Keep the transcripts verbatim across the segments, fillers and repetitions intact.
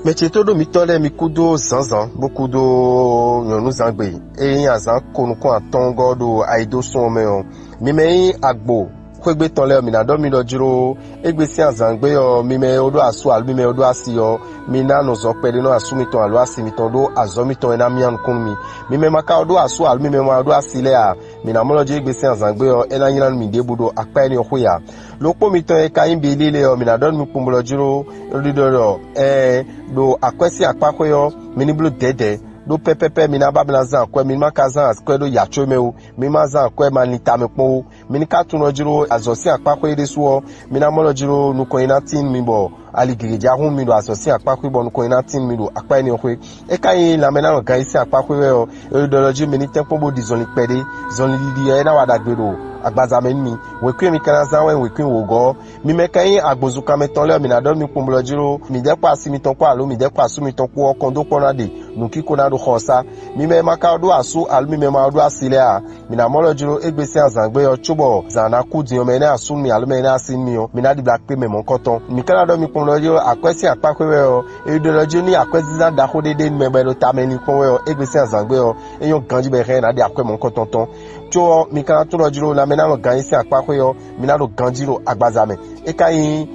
Mɛ ce tó ɖo mitɔ́ lɛ́ɛ, mi kúdó zǎnzǎn bó kúdó nyɔ̌nuzǎngbe e nyí azǎn ko nukún atɔ́ɔ́ngɔ́ ɖo ayidósun ɔ́ mɛ ɔ́, mi mɛ nyí agbo xwégbé tɔn lɛ́ɛ ɔ́, mǐ ná ɖɔ mi ɖɔ jló, égbé sín azǎngbe ɔ́, mi mɛ e ɖó asú alo mi mɛ e ɖó asi ɔ́, mi ná nɔ zɔ kpɛɖé nɔ asú mitɔn alo asi mitɔn ɖó azɔ̌ mitɔn e ná myá nukún nú mi. Mi mɛ ma ka ɖó asú alo mi mɛ ma ɖó asi lɛ́ɛ a, mǐ ná mɔ lɔ jí égbé sín azǎngbe ɔ́, é ná nylá nú mǐ ɖěbǔ ɖo akpá énɛ́ ɔ́ xwé ǎ. Lǒ kpó mitɔn e ka nyí Bilíi lɛ́ɛ ɔ́, mǐ ná ɖɔ nú mi kpowun ɖɔ jló, ɖiɖɔ ɖɔ ɛɛ ɖo akwɛ́ sín akpá xwé ɔ́, mi ní bló dɛ̌dɛ̌, ɖó pɛ́pɛ́pɛ́ mi ná ba mi ná zán akwɛ́, mi ní ma ka zán akwɛ́ ɖó yǎ có mɛ ó, mi ní ma zán akwɛ́ ma lin tamɛ kpɔ́n ó. Mi ní ka tunwun ɔ́ jló azɔ̌ sín akpá xwé é ɖésú ɔ́, mi ná mɔ lɔ jló nukɔn e ná tín nú mi bɔ ali gěgé já hún mi ɖo azɔ̌ sín akpá xwé bɔ nukɔn e ná tín nú mi ɖo akpá énɛ́ ɔ́ xwé. É ka nyí lanmɛ ná nɔ gan yí sín akpá xwé wɛ ɔ́, é ɖɔ lɔ jí mi ní tɛ́nkpɔ́n bó ɖi zɔnlin kpɛɖé. Zɔnlin ɖiɖi ɔ́ é ná wa ɖagbe ɖo agbaza mɛ nú mi. Wěkwín e mi ka ná zán wɛ nyí wěkwín wǒgɔ́ ɔ́. Mi mɛ ka nyí agbǒzunkanmɛtɔn lɛ́ɛ ɔ́, mǐ ná ɖɔ mi kpowun ɖɔ jló, mǐ dɛ́ kpó asi mitɔn kpó alo mǐ dɛ́ kpó asú mitɔn kpó ɔ́, kɔn dó kpɔ́ ná ɖe nǔkíko ná ɖo xɔ ɔ́ sá. Mi mɛ ma ka ɖó asú alo mi mɛ ma ɖó asi lɛ́ɛ a, mǐ ná mɔ lɔ jló égbé sín azǎngbe ɔ́, cóbɔ zǎn ná kú din ɔ́ mɛ é ná asú nú mi alo mɛ é ná asi nú mi ɔ́, mi ná ɖibla kpé mɛ mɔ̌hunkɔtɔn. Mǐ ka ná ɖɔ mi kpowun ɖɔ jló akwɛ́ sín akpá xwé wɛ ɔ́, é ɖɔ lɔ jí ní akwɛ́zínzán ɖaxó ɖé ɖe nú mɛ bɔ é ɖo tamɛ linkpɔ́n wɛ ɔ́, égbé sín azǎngbe ɔ́, é nyɔ́ ganjí bɔ è hɛn ɛ ná ɖe akwɛ́ mɔ̌hunkɔtɔn tɔn. Có ɔ́, mi ka ná tunwun ɖɔ jló lanmɛ ná nɔ gan yí sín akpá xwé ɔ́, mi ná ɖo ganjí ɖo agbaza mɛ. É ka nyí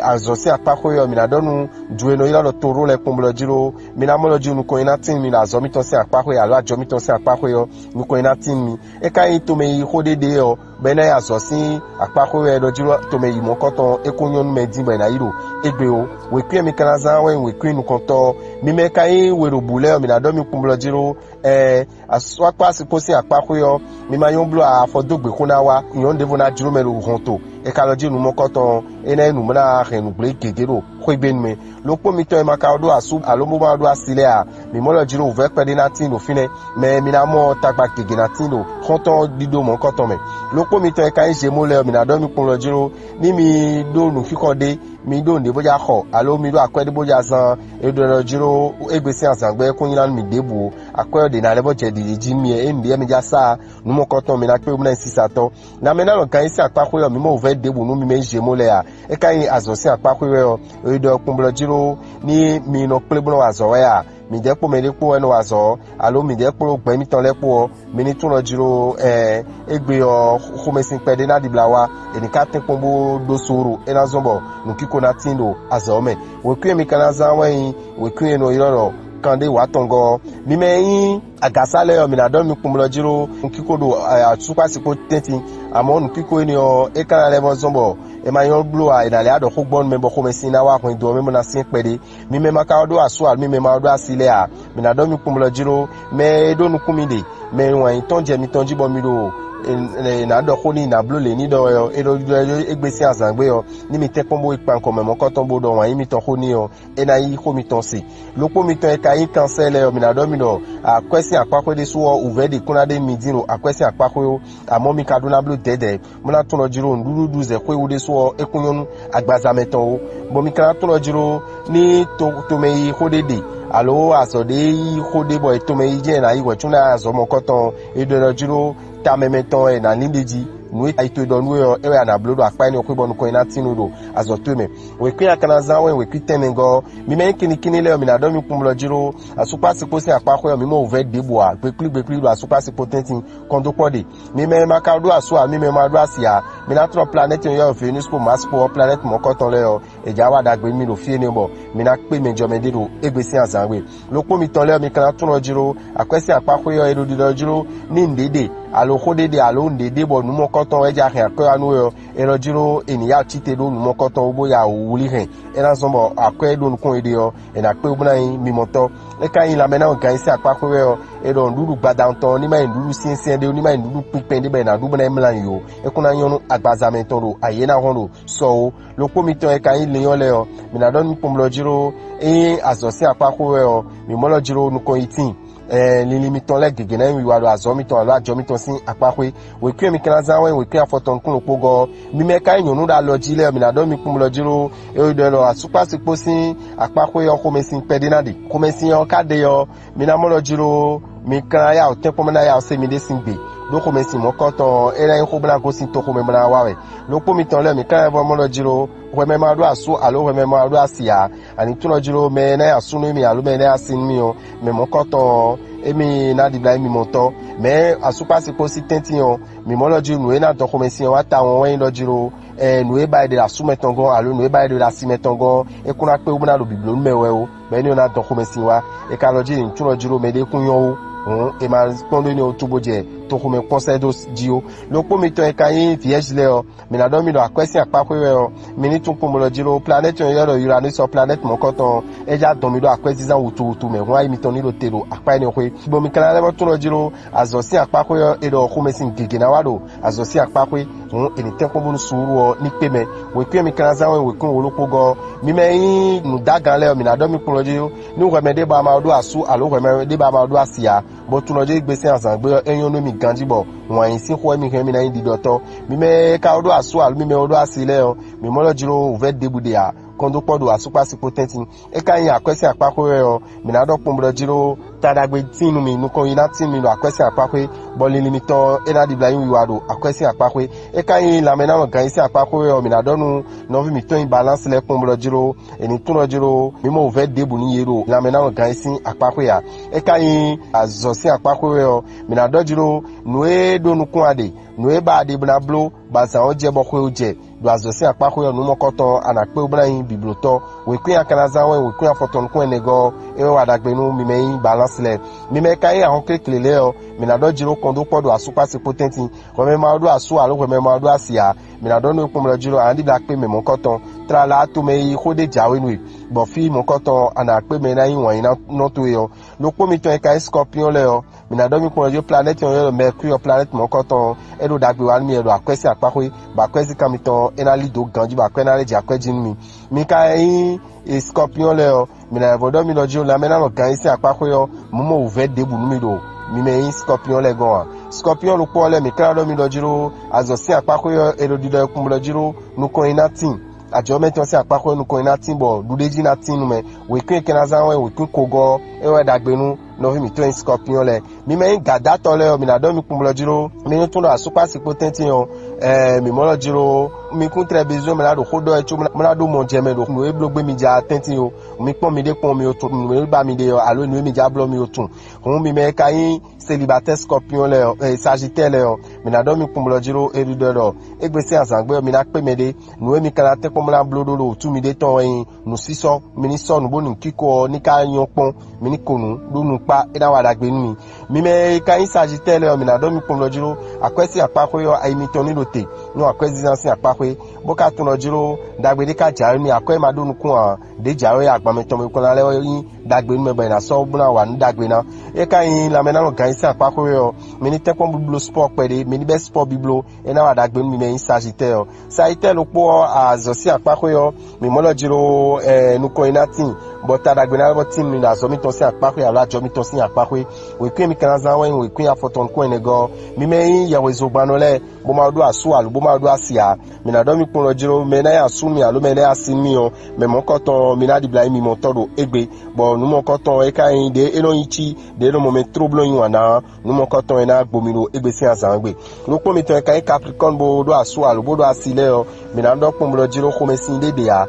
azɔ̌ sín akpá xwé ɔ́, mǐ ná ɖɔ nú jǔ e nɔ ylɔ́ ɖɔ Toɖó lɛ́ɛ kpɔ́n blɔ́ jló, mi ná mɔ lɔ jí nukɔn e ná tín mi ɖo azɔ̌ mitɔn sín akpá xwé alo ajɔ mitɔn sín akpá xwé ɔ́, nukɔn e ná tín mi. É ka nyí tomɛ yi xó ɖé ɖe ɔ́, bɔ é ná nyí azɔ̌ sín akpá xwé wɛ é ɖɔ jló tomɛ yi mɔ̌kɔtɔn é kún nyɔ́ nú mɛ dín bɔ è nǎ yi ɖo égbé ó. Wěkwín e mi ka ná zán wɛ nyí wěkwín nukɔntɔ́ ɔ́. Mi mɛ e ka nyí we ɖo bǔ lɛ́ɛ ɔ́, mǐ ná ɖɔ mi kpɔ́n blɔ́ jló, ɛɛ asɔkpásikpó sín akpá xwé ɔ́, mi ma nyɔ́ bló afɔ dó gběxó ná wá, nyɔ̌nu ɖěvo ná jló mɛ ɖo hɔnto. È ka lɔ jí nǔ mɔkɔtɔn, é ná nyí nǔ bó ná hɛn nǔgblé gěgé ɖo xwégbénu mɛ. Lǒkpó mitɔn e ma ka ɖó asú alo bó ma ɖó asi lɛ́ɛ a, mǐ mɔ lɔ jló wǔvɛ́ kpɛɖé ná tín ɖo fínɛ́, mɛ e mi ná mɔ tagba gěgé ná tín ɖo xɔ́ntɔn ɖíɖó mɔ̌kɔtɔn mɛ. Lǒkpó mitɔn e ka nyí Zemó lɛ́ɛ ɔ́, mǐ ná ɖɔ mi kpɔ́n lɔ jló, ní mi ɖó nǔxixɔ ɖé, mi ɖó nǔɖé bó já xɔ, alo mi ɖó akwɛ́ ɖé bó já zán, è ɖɔ lɔ jló égbé sín azǎn gbɛ́ kún nylá nú mi ɖěbǔ ó. Akwɛ́ ɔ́ ɖě ná lɛ́ bɔ jɛ ɖiɖe jí nú mi wɛ, é nǔɖé mi já sa nǔ mɔkɔtɔn mi ná kpé bó ná nyí sisatɔ́. Lanmɛ ná nɔ gan yí sín akpá xwé ɔ́, mǐ mɔ wǔvɛ́ ɖěbǔ nú mi mɛ nyí Zemó lɛ́ɛ a? É ka nyí azɔ̌ sín akpá xwé wɛ ɔ́, è ɖɔ kpɔ́n blɔ́ jló ní mi nɔ kplé bó nɔ wa azɔ̌ wɛ a? Mǐdɛɛ kpó mɛɖé kpó wɛ nɔ wa azɔ̌ ɔ́, alo mǐdɛɛ kpló gbɛ̌ mitɔn lɛ́ɛ kpó ɔ́, mi ní tunwun jló ɛɛ égbé ɔ́, xomɛsin kpɛɖé ná ɖibla wá, è nǐ ka tɛ́nkpɔ́n bó ɖó suúlu, é ná zɔ́n bɔ nǔkíko ná tín ɖo azɔ̌ ɔ́ mɛ. Wěkwín e mi ka ná zán wɛ nyí wěkwín e è nɔ ylɔ́ ɖɔ kanɖé wǎtɔngɔ́ ɔ́. Mi mɛ e nyí agǎsá lɛ́ɛ ɔ́, mǐ ná ɖɔ nú mi kpɔ́n blɔ́ jló nǔkíko ɖo asúkpásikpó tɛ́ntin, amɔ̌ nǔkíko énɛ́ ɔ́, é ka ná lɛ́ vɔ́ zɔ́n bɔ è ma nyɔ́ bló ǎ, è nǎ lɛ́ wá ɖɔ xó gbɔ nú mɛ bɔ xomɛsin ná wá hwɛndo ɔ́ mɛ bó ná syɛ́n kpɛɖé. Mi mɛ ma ka ɖó asú alo mi mɛ ma ɖó asi lɛ́ɛ ǎ, mǐ ná ɖɔ mi kpɔ́n blɔ́ jló, mɛ e ɖó nukún mi ɖe, mɛ e wǎn yítɔn jɛ mitɔn jí bɔ mi ɖo è nǎ ɖɔ xó n'i, nǎ bló lě n'i ɖɔ wɛ ɔ́, é ɖɔ ɖɔ égbé sín azǎngbe ɔ́, ní mi tɛ́nkpɔ́n bó yi kpan kɔn mɛ mɔ̌kɔtɔn bó ɖɔ wǎn yí mitɔn xó n'i ɔ́, é ná yí xó mitɔn se. Lǒkpó mitɔn e ka nyí kansɛ́ lɛ́ɛ ɔ́, mǐ ná ɖɔ mi ɖɔ akwɛ́ sín akpáxwé ɖésú ɔ́, wǔvɛ́ ɖě kún ná ɖe mi dín ɖo akwɛ́ sín akpáxwé ó, amɔ̌ mi ka ɖó ná bló dɛ̌dɛ̌, bó ná tunwun ɖɔ jló nǔɖuɖu ɖu zɛ xwé wú ɖésú ɔ́, é kún nyɔ́ nú agbaza mɛtɔn ó. Bɔ mi ka ná tunwun ɖɔ jló ní to tomɛ yi xó ɖé ɖe, alo azɔ̌ ɖé yi xó ɖé bɔ è tomɛ yi jɛ́n è nǎ yi hwɛ̌cúnnu azɔ̌ mɔ̌kɔtɔn ɔ́, è ɖɔ ɖɔ jló tamɛ mɛtɔn wɛ è nǎ lín ɖ'é jí. Nǔ e ayi towe ɖɔ nú we ɔ́, é wɛ a nǎ bló ɖo akpá énɛ́ ɔ́ xwé bɔ nukɔn e ná tín nú ɖo azɔ̌ towe mɛ. Wěkwín a ka ná zán wɛ nyí wěkwín tɛnmɛ gɔ́ ɔ́. Mi mɛ nyí kinnikínní lɛ́ɛ ɔ́, mǐ ná ɖɔ mi kpɔ́n blɔ́ jló. Asúkpásikpó sín akpáxwé ɔ́, mǐ mɔ wǔvɛ́ ɖěbǔ ǎ, gbeklígbeklí ɖo asúkpásikpó tɛ́ntin kɔn dó kpɔ́ ɖe. Mi mɛ e ma ka ɖó asú ǎ, mi mɛ ma ɖó asi ǎ, mi ná tlɔ́n planɛ́ti e nyɔ́ Venus kpó Mars kpó ɔ́, planɛ́ti mɔ̌kɔtɔn lɛ́ɛ ɔ́, è jǎ wa ɖagbe nú mi ɖo fí énɛ́ bɔ mi ná kpé mɛjɔmɛ ɖé ɖo égbé sín azǎn gbe. Lǒkpó mitɔn lɛ́ɛ ɔ́, mi ka ná tlɔ́n jló, akwɛ́ sín akpáxwé ɔ́, è ɖo ɖiɖɔ jló ní nǔɖé ɖe, alo xó ɖé ɖe, alo nǔɖé ɖe bɔ nǔ mɔkɔ́tɔn wɛ jɛ ahɛn akwɛ́ wá nú we ɔ́, è nɔ jló è nǐ ya cí te ɖó nǔ mɔkɔ́tɔn wú bó ya wǔ wlí hɛn. É ná zɔ́n bɔ akwɛ́ e ɖo nukɔn e ɖe ɔ́, è nǎ kpé bó ná nyí mimɔtɔ́. É ka nyí lanmɛ ná gan yí sín akpáxwé wɛ ɔ́, è ɖɔ nǔɖuɖu gbadanu tɔn ɔ́ ní má nyí nǔɖuɖu syɛ́nsyɛ́n ɖé ó, ní má nyí nǔɖuɖu kpinkpɛn ɖé bɔ è nǎ ɖu bó ná yi mlɔ́ ayǐ ó. É kún ná nyɔ́ nú agbaza mɛtɔn ɖo ayǐ e ná hɔn ɖo sɔ ó. Lǒkpó mitɔn e ka nyí lɛ́nyɔ́ lɛ́ɛ ɔ́, mǐ ná ɖɔ nú kpɔ́n blɔ́ jló, ényí azɔ̌ sín akpáxwé wɛ ɔ́, mǐ mɔ lɔ jló nukɔn yi tíin. Ɛɛ, linlin mitɔn lɛ́ɛ gěgé ná nyí wiwa ɖo azɔ̌ mitɔn alo ajɔ mitɔn sín akpáxwé. Wěkwín e mi ka ná zán wɛ nyí wěkwín afɔtɔn nukún ɖokpó gɔ́ ɔ́. Mi mɛ ka nyí nyɔ̌nu ɖo alɔ jí lɛ́ɛ ɔ́, mǐ ná ɖɔ mi kpɔ́n blɔ́ jló, é ɖɔ ɖɔ asúkpásikpó sín akpáxwé ɔ́, xomɛsin kpɛɖé ná ɖe. Xomɛsin ɔ́ ka ɖe ɔ́, mi ná mɔ lɔ jló, mi ka ná ya wǔ tɛ́nkpɔ́n bó ná ya wǔ se miɖée sín gbe. Ɖó xomɛsin mɔ̌kɔtɔn ɔ́, é ná nyí xó bó ná gosín toxo mɛ bó ná wá wɛ. Ɖokpó mitɔn lɛ́ɛ, mǐ ka lɛ́ vɔ́ mɔ ɖɔ jí ɖó hwɛ mɛ ma ɖó asú alo hwɛ mɛ ma ɖó asi ǎ. Ani túnɔ jí ɖó mɛ e ná nyí asúnɔ émí alo mɛ e ná nyí asi nú mì ɔ́, mɛ mɔ̌kɔtɔn ɔ́, émí ná ɖibla émí mɔtɔn. Mɛ̌ asúkpási kpó sí tɛ́ntin ɔ́, mǐ mɔ ɖɔ jí nǔ e ná dɔn xomɛsin ɔ́ wá tawun ɔ́ wɛ nyí ɖɔ jí ɖó ɛ nǔ e ba è ɖe ɖo asú mɛtɔn gɔ́n alo nǔ e ba è ɖe ɖo asi mɛtɔn gɔ́n ɔ́, é kún ná kpé wú bó ná ɖo bǐbló nú mɛ wɛ ó. Bɔ énɛ́ ɔ́ ná dɔn xomɛsin wá. È ka lɔ jí nǔtúnɔ jí ɖo mɛɖé kún nyɔ́ ó, hǔn è ma kpɔ́n ɖó énɛ́ wútu bó jɛ toxomɛ kpɔ́n sɛ́ dó jí ó. Ɖokpó mitɔn e ka nyí Vyɛ́zi lɛ́ɛ ɔ́, mǐ ná ɖɔ mi ɖo akwɛ́ sín akpáxwé wɛ ɔ́, mi ní tunwun kpɔ́n bɔ lɔ jí ɖó planɛ́ti e è ylɔ́ ɖɔ Uranisi ɔ́, planɛ́ti mɔ̌kɔtɔn ɔ́, é já dɔn mi ɖó akwɛ́zínzán wutu wutu mɛ, hǔn ayi mitɔn ní ɖo te ɖo akpá énɛ́ xwé. Bɔ mi ka ná lɛ́ vɔ́ tunwun jí ɖó azɔ̌ sín akpáxwé ɔ́, è ɖɔ xomɛsin gěgé ná wá ɖo azɔ̌ sín akpáxwé, hǔn è nǐ tɛ́nkpɔ́n bónú suúlu ɔ́ ní kpé mɛ. Wěkwín e mi ka ná zán wɛ wěkwín wǒ ɖokpó gɔ́ ɔ́, mi mɛ e nyí nǔdágan lɛ́ɛ ɔ́, mǐ ná ɖɔ mi kplɔ́n jí nú hwɛ mɛ ɖé ba ma ɖó asú alo hwɛ mɛ ɖé ba ma ɖó asi ǎ, bɔ tunɔ jí gbe sín azǎn gbe ɔ́, é nyɔ́ nú mi ganjí bɔ wǎn yí sín xó wɛ mi hɛn mi ná nyí ɖiɖɔtɔ́. Mi mɛ e ka ɖó asú alo mi mɛ e ɖó asi lɛ́ɛ ɔ́, mǐ mɔ ɖɔ jló wǔvɛ́ ɖěbǔ ɖe ǎ, kɔn dó kpɔ́ ɖo asúkpási kpó tɛ́ntin. É ka nyí akwɛ́ sín akpáxwé wɛ ɔ́, mǐ ná ɖɔ kpɔ́n bɔ ɖɔ jló ta ɖagbe tín nú mi, nukɔn yi ná tín nú mi ɖo akwɛ́ sín akpáxwé, bɔ linlin mitɔn é ná ɖibla nyí wiwa ɖo akwɛ́ sín akpáxwé. É ka nyí lanmɛ ná nɔ gan yí sín akpáxwé wɛ ɔ́, mǐ ná ɖɔ nú nɔví mǐtɔn nyí Balánsɛ lɛ́ɛ kpɔ́n bɔ ɖɔ jló è nǐ tunwun ɖɔ jló mǐ mɔ wǔvɛ́ ɖěbǔ n'i yě ɖo lanmɛ ná nɔ gan yí sín akpáxwé ǎ. É ka nyí azɔ̌ sín akpáxwé wɛ ɔ́, mǐ ná ɖɔ jló nǔ e ɖó nukún a ɖe, nǔ e ba a ɖe bó ná bló, bɔ azǎn ɔ́ jɛ bɔ xwe ɔ́ jɛ, ɖo azɔ̌ sín akpáxwé ɔ́, nǔ mɔkɔtɔn a nǎ kpé bó ná nyí bǐblótɔ́. Wěkwín a ka ná zán wɛ wěkwín afɔtɔn nukún ɛnɛ gɔ́ ɔ́, é wɛ wa ɖagbe nú mi mɛ e nyí Balánsɛ lɛ́ɛ. Mi mɛ e ka nyí ahɔ́nklékle lɛ́ɛ ɔ́, mǐ ná ɖɔ jló kɔn dó kpɔ́ ɖo asúkpási kpó tɛ́ntin. Hwɛ mɛ ma ɖó asú alo hwɛ mɛ ma ɖó asi ǎ, mǐ ná ɖɔ nú we kpɔ́n bɔ ɖɔ jló a nǎ ɖibla kpé mɛ mɔ̌kɔtɔn. Tlala tomɛ e yí xó ɖé jǎwe nú we, bɔ fí mɔ̌kɔtɔn a nǎ kpé mɛ e ná nyí wǎnyínánɔ towe ɔ́. Ɖokpó mitɔn e ka nyí Sikɔ́piyɔ́n lɛ́ɛ ɔ́, mǐ ná ɖɔ mi kpɔ́n ɖɔ jí planɛ́ti ɔ́ ylɔ́ ɖɔ Mɛkúri ɔ́, planɛ́ti mɔ̌kɔtɔn ɔ́, é ɖo ɖagbe wa nú mi wɛ ɖo akwɛ́ sín akpáxwé, bɔ akwɛ́ sín kan mitɔn ɔ́, é ná lí dǒ ganjí, bɔ akwɛ́ ná lɛ́ jɛ akwɛ́ jí nú mi. Mi ka nyí Sikɔ́piyɔ́n lɛ́ɛ ɔ́, mǐ ná vɔ́ ɖɔ mi ɖɔ jí ɖo lanmɛ ná nɔ gan yí sín akpáxwé ɔ́, mǔ mɔ wǔvɛ́ ɖěbǔ nú mi ɖo mi mɛ e nyí Sikɔ́piyɔ́n lɛ́ɛ gɔ́n ǎ. Sikɔ́piyɔ́n ɖokpó ɔ́ lɛ́ɛ, mǐ ka ná ɖɔ mi ɖɔ jí ɖó azɔ̌ sín akpáxwé ɔ́, è ɖo ɖiɖɔ e kún bɔ ɖɔ jí ɖó nukɔn e ná tíin. Ajɔ̌ mɛtɔn sín akpáxwé nukɔn e ná tíin bɔ ɖuɖéjí ná tíin nú mɛ. Wěkwín e ka ná zán wɛ wěkwín kogɔ́ ɔ́, é wɛ ɖagbe nú nɔví mǐtɔn e nyí Sikɔ́piyɔ́n lɛ́ɛ. Mi mɛ e nyí gǎdátɔ́ lɛ́ɛ ɔ́, mi ná ɖɔ mi kpɔ́n bɔ ɖɔ jí ɖó mi ní tunwun ɖɔ asúkpási kpó tɛ́ntin ɔ́, ɛɛ mǐ mɔ ɖɔ jí ɖó mi kún tlɛ bezɔn mɛ ná ɖo xó ɖɔ wɛ có mɔ ná ɖó mɔ jɛ mɛ ɖo nǔ e bló gbé mi ja tɛ́ntin ó. Mi kpɔ́n miɖée kpɔn mi o tunwun, nǔ e ba mi ɖe ɔ́, alo nǔ e mi ja blɔ́ mi o tunwun. Hǔn mi mɛ e ka nyí selibatɛ́ Sikɔ́piyɔ́n lɛ́ɛ ɔ́, Sajitɛ́ɛ lɛ́ɛ ɔ́, mǐ ná ɖɔ mi kpɔ́n bɔ ɖɔ jí ɖó é ɖiɖɔ ɖɔ égbé sín azǎn gbe ɔ́, mi ná kpé mɛɖé. Nǔ e mi ka ná tɛ́nkpɔ́n bó ná bló ɖó ɖo wǔtu miɖée tɔn wɛ nyí nǔsísɔ́. Mi ní sɔ́ nǔ bónú nǔkíko ɔ́ ní ka nyɔ́ kpɔ́n, mi ní ko nǔ ɖó nukpá, é ná wa ɖagbe nú mi. Mi mɛ e ka nyí Sajitɛ́ɛ lɛ́ɛ ɔ́, mǐ ná ɖɔ mi kpɔ́n bɔ jí ɖó akwɛ́ sín akpáxwé ɔ́, ayi mitɔn ní ɖo te nú akwɛ́zínzán sín akpáxwé, bó ka tunwun ɖɔ jí ɖó ɖagbe ɖé ka jǎwe nú mi, akwɛ́ e ma ɖó nukún ǎ, ɖě jǎwe agban mɛtɔn mɛ kɔn ná lɛ́ nyí ɖagbe nú mɛ bɔ è nǎ sɔ́ bó ná wa nǔ ɖagbe ná. É ka nyí lanmɛ ná nɔ gan yí sín akpáxwé ɔ́, mi ní tɛ́nkpɔ́n blúblú sipɔ́ɔ kpɛɖé, mi ní bɛ́ sipɔ́ɔ bíbló, é ná wa ɖagbe nú mi mɛ e nyí Sajitɛ́ɛ ɔ́. Sajitɛ́ɛ ɖokpó ɔ́, azɔ̌ sín akpáxwé ɔ́, mǐ mɔ ɖɔ jló ɛ nukɔn e ná tíin, bɔ ta ɖagbe ná lɛ́ vɔ́ tín mi ɖo azɔ̌ mitɔn sín akpáxwé alo ajɔ mitɔn sín akpáxwé. Wěkwín e mi ka ná zán wɛ nyí wěkwín afɔtɔn nukún ɛnɛ gɔ́ ɔ́. Mi mɛ e nyí yɛhwezogbannɔ lɛ́ɛ, bó ma ɖó asú alo bó ma ɖó asi ǎ, mǐ ná ɖɔ mi kpɔ́n ɖɔ jló mɛ e ná nyí asú nú mi alo mɛ e ná nyí asi nú mi ɔ́, mɛ mɔ̌kɔtɔn ɔ́, mi ná ɖibla nyí mi mɔtɔn ɖo égbé, bɔ nǔ mɔ̌kɔtɔn ɔ́, é ka nyí ɖě é nɔ nyí cí ɖě é nɔ mɔ mɛ tló bló nyi wǎn ná ɔ́, nǔ mɔ̌kɔtɔn e ná gbo mi ɖo égbé sín azǎn gbe. Nukpɔ́n mitɔn e ka nyí Kaplikáni bó ɖó asú alo bó ɖó asi lɛ́ɛ ɔ́, mǐ ná ɖɔ kpɔ́n bó ɖɔ jí ɖó xomɛsin ɖé ɖe ǎ,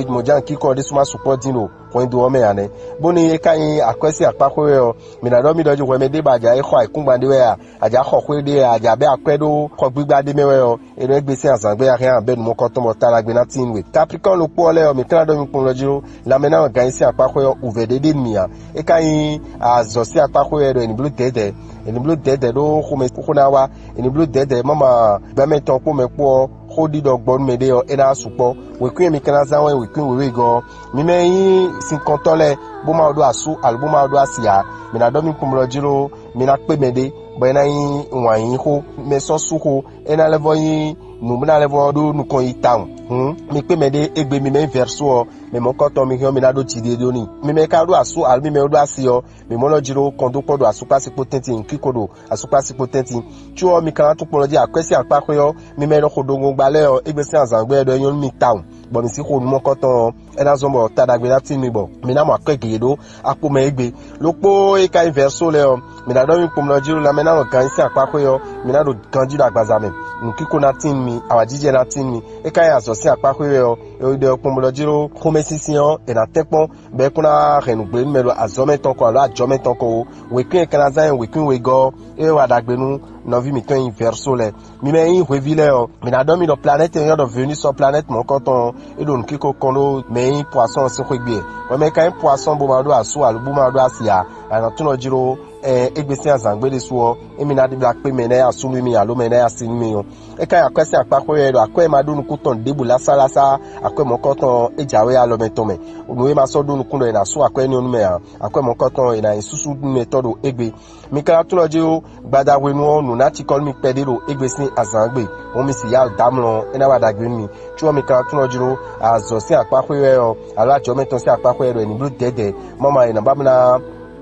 mɔ̌ján kíkɔ ɖésú ma sukpɔ́ dín ɖo hwɛndo ɔ́ mɛ ǎ nɛ́. Bónú é ka nyí akwɛ́ sín akpáxwé wɛ ɔ́, mǐ ná ɖɔ mi ɖɔ jí hwɛ mɛ ɖé ba jǎ é xɔ ayǐkúngban ɖé wɛ a, a jǎ xɔ xwé ɖé wɛ a, a jǎ bɛ́ akwɛ́ ɖó xɔ gbígbá ɖé mɛ wɛ ɔ́, é nɔ é gbe sín azǎn gbe a hɛn a bɛ́ nǔ mɔkɔtɔn bɔ ta ɖagbe ná tíin we. Kaplikáni ɖokpó ɔ́ lɛ́ɛ ɔ́, mǐ ka ná ɖɔ mi kplɔ́n jí ɖó lanmɛ ná wɛ gan yí sín akpáxwé ɔ́, wǔvɛ́ ɖé ɖe nú mì ǎ. É ka nyí azɔ̌ sín akpáxwé wɛ ɖɔ è nǐ bló dɛ̌dɛ̌, è nǐ bló dɛ̌dɛ̌ ɖó xomɛ xó ná wá, è nǐ bló dɛ̌dɛ̌ má ma gbɛmɛ tɔn kpó mɛ kpó ɔ́, xó ɖiɖɔ gbɔ nú mɛɖé ɔ́, é ná sukpɔ́. Wěkwín e mi ka ná zán wɛ nyí wěkwín wěwegɔ́ ɔ́. Mi mɛ e nyí sinkɔntɔ́ lɛ́ɛ, bó ma ɖó asú alo bó ma ɖó asi ǎ, mǐ ná ɖɔ mi kpɔ́n ɖɔ jí ɖó mi ná kpé mɛɖé, bɔ é ná nyí wǎn yíyí xó, mɛ sɔ́ sú xó, é ná lɛ́ vɔ́ nyí nǔ bó ná lɛ́ vɔ́ ɖó nukɔn yi tawun. Hǔn, mi kpé mɛɖé égbé mi mɛ nyí vɛ̌rsó ɔ́, mɛ mɔ̌kɔtɔn mi hɛn ɔ́, mi ná ɖó jiɖiɖe n'i. Mi mɛ e ka ɖó asú alo mi mɛ e ɖó asi ɔ́, mi mɔ nɔ jí ɖó kɔn dó kpɔ́ ɖo asúkpási kpó tɛ́ntin, nǔkíko ɖo asúkpási kpó tɛ́ntin. Có ɔ́, mi ka ná tún kplɔ́n jí akwɛ́ sín akpáxwé ɔ́, mi mɛ e nɔ xo ɖoŋgɔngba lɛ́ɛ ɔ́, égbé sín azǎn gbe wɛ ɖɔ é nyɔ́ nú mi tawun, bɔ mǐ sí xo nǔ mɔkɔtɔn ɔ́, É ná zɔ́n bɔ ta ɖagbe ná tín mi bɔ mi ná mɔ akwɛ́ gěgé ɖó akpo mɛ égbé. Ɖokpó e ka nyí vɛ̌so lɛ́ɛ ɔ́, mi ná ɖɔ mì kpomlɔ jí ɖo lanmɛ ná nɔ gan nyi sín akpá xwé ɔ́, mi ná ɖo ganjí ɖo agbaza mɛ. Nǔkíko ná tín mi, awǎjijɛ ná tín mi. É ka nyí azɔ̌ sín akpá xwé wɛ ɔ́, è ɖɔ kpomlɔ jí ɖó xomɛsinsin ɔ́, è nǎ tɛ́nkpɔ́n bɔ é kún ná hɛn nǔgblénu mɛ ɖo azɔ̌ mɛ tɔn kɔ alo ajɔ̌ mɛ tɔn kɔ ó. Wěkwín e ka ná zán nyɛ wěkwín wegɔ́ ɔ́, é wɛ wa ɖagbe nú nɔví mǐtɔn e nyí vɛ̌so lɛ́ɛ. Mi mɛ e nyí hweví lɛ́ɛ ɔ́, mi ná ɖɔ mì ɖɔ planɛ́ti e nyɔ́ ɖɔ Venus ɔ́, planɛ́ti mɔ̌hunkɔtɔn ɔ́, é ɖo nǔkíko kɔn ɖó mɛ e nyí poisɔ́n ɔ́ sín xwé gbe. Hwɛ mɛ e ka nyí poisɔ́n bó ma ɖó asú alo bó ma ɖó asi ǎ, a nǎ tunwun jí ɖó égbé sín azǎngbe ɖésú ɔ́, émí ná ɖibla kpé mɛ e ná ya sú nú mì alo mɛ e ná ya sí nú mì ɔ́. É ka nyí akwɛ́ sín akpá xwé wɛ ɖɔ akwɛ́ e ma ɖó nukún tɔn ɖěbǔ lásálasá akwɛ́ mɔ̌hunkɔtɔn ɔ́, é jǎwe alɔ mɛ tɔn mɛ. Nǔ e ma sɔ́ ɖó nukún ɖɔ è nǎ sú akwɛ́ énɛ́ ɔ́ nú mɛ ǎ, akwɛ́ mɔ̌hunkɔtɔn ɔ́, è nǎ nyí súsú nú mɛ tɔn ɖo égbé. Mi ka ná tunwun jí ó, gbada hwenu ɔ́, nǔ ná cikɔ nú mi kpɛɖé ɖo égbé sín azǎngbe, hɔn mi sì yá dǎmlɔ ɔ́, é ná wa ɖagbe nú mi. Có ɔ́, mi ka ná tunwun jí ɖó azɔ̌ sín akpá xwé wɛ ɔ́, alo ajɔ̌ mɛtɔn sín akpá xwé wɛ ɖɔ è nǐ bló dɛ̌dɛ̌. Mama è nǎ ba ná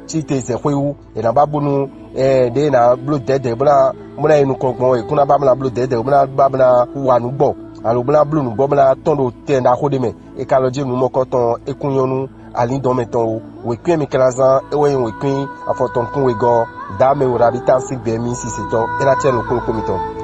cí te zɛ xwé wú, è nǎ ba bónú ɖě è nǎ bló dɛ̌dɛ̌ bó ná bó ná yi nukɔn gbɔn ɔ́, è kún ná ba ná bló dɛ̌dɛ̌ bó ná ba ná wa nǔ gbɔ, alo bó ná bló nǔ gbɔ bó ná tɔ́n ɖo tɛn ɖaxó ɖé mɛ. È ka lɔ jí nǔ mɔkɔtɔn ɔ́, é kún nyɔ́ nú alǐndɔn mɛtɔn ó. Wěkwín e mi ka ná zán é wɛ nyí wěkwín afɔtɔn nukún wegɔ́ ɔ́. Dǎ mɛ e ɖo Abita sín gbɛ mì sísitɔ́, é ná cɛ nukúnnú kpó mitɔn.